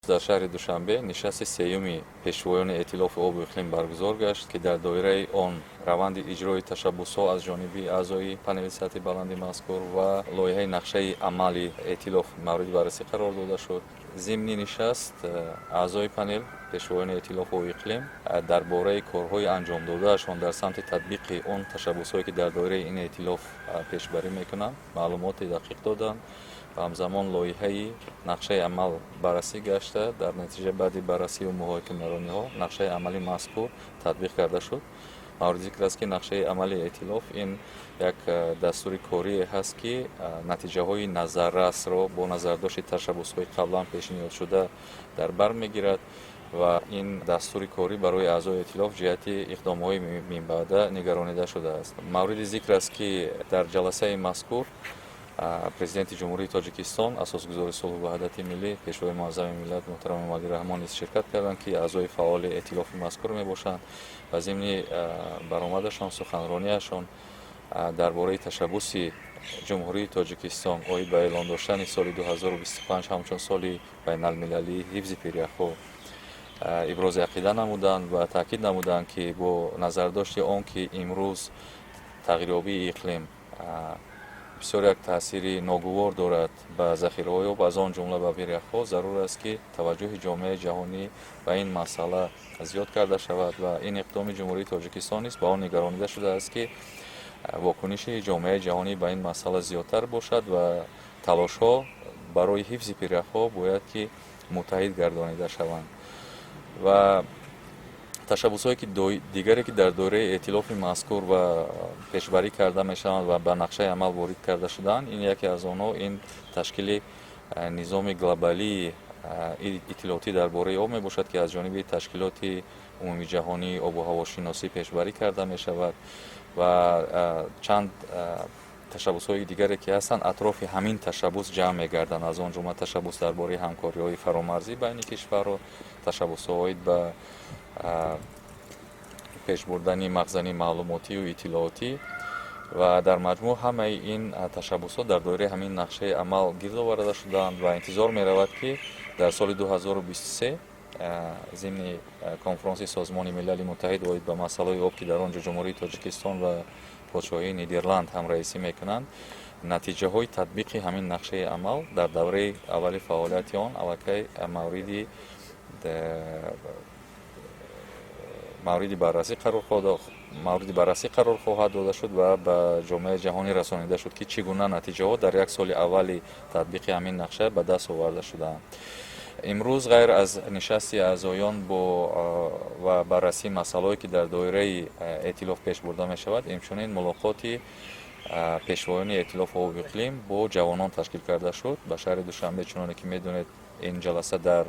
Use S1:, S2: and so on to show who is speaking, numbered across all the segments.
S1: Дар шаҳри Душанбе нишасти сеюми пешвоёни Эътилофи обу иқлим баргузор гашт, ки дар доираи он раванди иҷрои ташаббусҳо аз ҷониби аъзои панели сатҳи баланди мазкур ва лоиҳаи нақшаи амали эътилоф мавриди баррасӣ қарор дода шуд. Зимни нишаст аъзои панел, пешвоёни Эътилофи обу иқлим дар бораи корҳои анҷомдодаашон дар самти татбиқи он ташаббусҳое, ки дар доираи ин эътилоф пешбарӣ мекунанд, маълумоти дақиқ доданд ва ҳамзамон лоиҳаи нақшаи амал баррасӣ гашта, дар натиҷа баъди баррасию муҳокимарониҳо нақшаи амали мазкур татбиқ карда шуд. Мавриди зикр аст, ки нақшаи амали эътилоф ин як дастури корие ҳаст, ки натиҷаҳои назаррасро бо назардошти ташаббусҳои қаблан пешниҳодшуда дар бар мегирад ва ин дастури корӣ барои аъзои эътилоф ҷиҳати иқдомҳои минбаъда нигаронида шудааст. Мавриди зикр аст, ки дар ҷаласаи мазкур Президенти Ҷумҳурии Тоҷикистон, Асосгузори сулҳу ваҳдати миллӣ, Пешвои муаззами миллат муҳтарам Эмомалӣ Раҳмон низ ширкат карданд, ки аъзои фаъоли эътилофи мазкур мебошанд, ва зимни баромадашон, суханронияшон дар бораи ташаббуси Ҷумҳурии Тоҷикистон оид ба эълон доштани соли 2025 ҳамчун соли байналмилалии ҳифзи пиряхҳо ибрози ақида намуданд ва таъкид намуданд, ки бо назардошти он ки имрӯз тағйирёбии иқлим бисёр як таъсири ногувор дорад ба захираҳои об, аз он ҷумла ба пиряхҳо, зарур аст, ки таваҷҷӯҳи ҷомеаи ҷаҳонӣ ба ин масъала зиёд карда шавад ва ин иқдоми Ҷумҳурии Тоҷикистон низ ба он нигаронида шудааст, ки вокуниши ҷомеаи ҷаҳонӣ ба ин масъала зиёдтар бошад ва талошҳо барои ҳифзи пиряхҳо бояд ки муттаҳид гардонида шаванд. Ва ташаббусҳое ки дигаре, ки дар доираи эътилофи мазкур ва пешбарӣ карда мешаванд ва ба нақшаи амал ворид карда шудаанд, ин яке аз онҳо ин ташкили низоми глобалии иттилоотӣ дар бораи об мебошад, ки аз ҷониби Ташкилоти умумиҷаҳонии обу ҳавошиносӣ пешбарӣ карда мешавад, ва чанд ташаббусҳои дигаре, ки ҳастанд, атрофи ҳамин ташаббус ҷамъ мегарданд, аз он ҷумла ташаббус дар бораи ҳамкориҳои фаромарзӣ байни кишварҳо, ташаббусҳо оид ба пешбурдани махзани маълумотию иттилоотӣ. Ва дар маҷмӯъ ҳамаи ин ташаббусҳо дар доираи ҳамин нақшаи амал гирд оварда шудаанд ва интизор меравад, ки дар соли 2023 зимни конфронси Созмони Милали Муттаҳид оид ба масъалаҳои об, ки дар он ҷо Ҷумҳурии Тоҷикистон ва Подшоҳии Нидерланд ҳамраисӣ мекунанд, натиҷаҳои татбиқи ҳамин нақшаи амал дар давраи аввали фаъолияти он аллакай мавриди баррасӣ қарор хоҳад дода шуд ва ба ҷомеаи ҷаҳонӣ расонида шуд, ки чӣ гуна натиҷаҳо дар як соли аввали татбиқи ҳамин нақша ба даст оварда шудаанд. Имрӯз ғайр аз нишасти аъзоён бо ва баррасии масъалаҳое, ки дар доираи эътилоф пеш бурда мешавад, инчунин мулоқоти пешвоёни Эътилофи обу иқлим бо ҷавонон ташкил карда шуд ба шаҳри Душанбе. Чуноне ки медонед, ин ҷаласа дар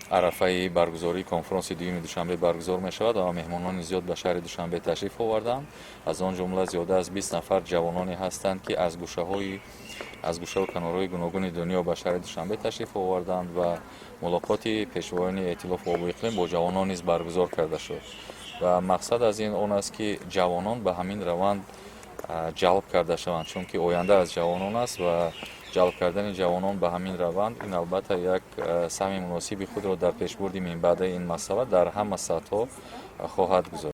S1: арафаи баргузории конфронси дуюми Душанбе баргузор мешавад ва меҳмонони зиёд ба шаҳри Душанбе ташриф оварданд. Аз он ҷумла зиёда аз 20 нафар ҷавононе ҳастанд, ки аз гӯшаву канорҳои гуногуни дунё ба шаҳри Душанбе ташриф оварданд ва мулоқоти пешвоёни Эътилофи обу иқлим бо ҷавонон низ баргузор карда шуд. Ва мақсад аз ин он аст, ки ҷавонон ба ҳамин раванд ҷалб карда шаванд, чунки оянда аз ҷавонон аст ва ҷалб кардани ҷавонон ба ҳамин раванд ин албатта як саҳми муносиби худро дар пешбурди минбаъдаи ин масъала дар ҳама сатҳҳо хоҳад гузошт.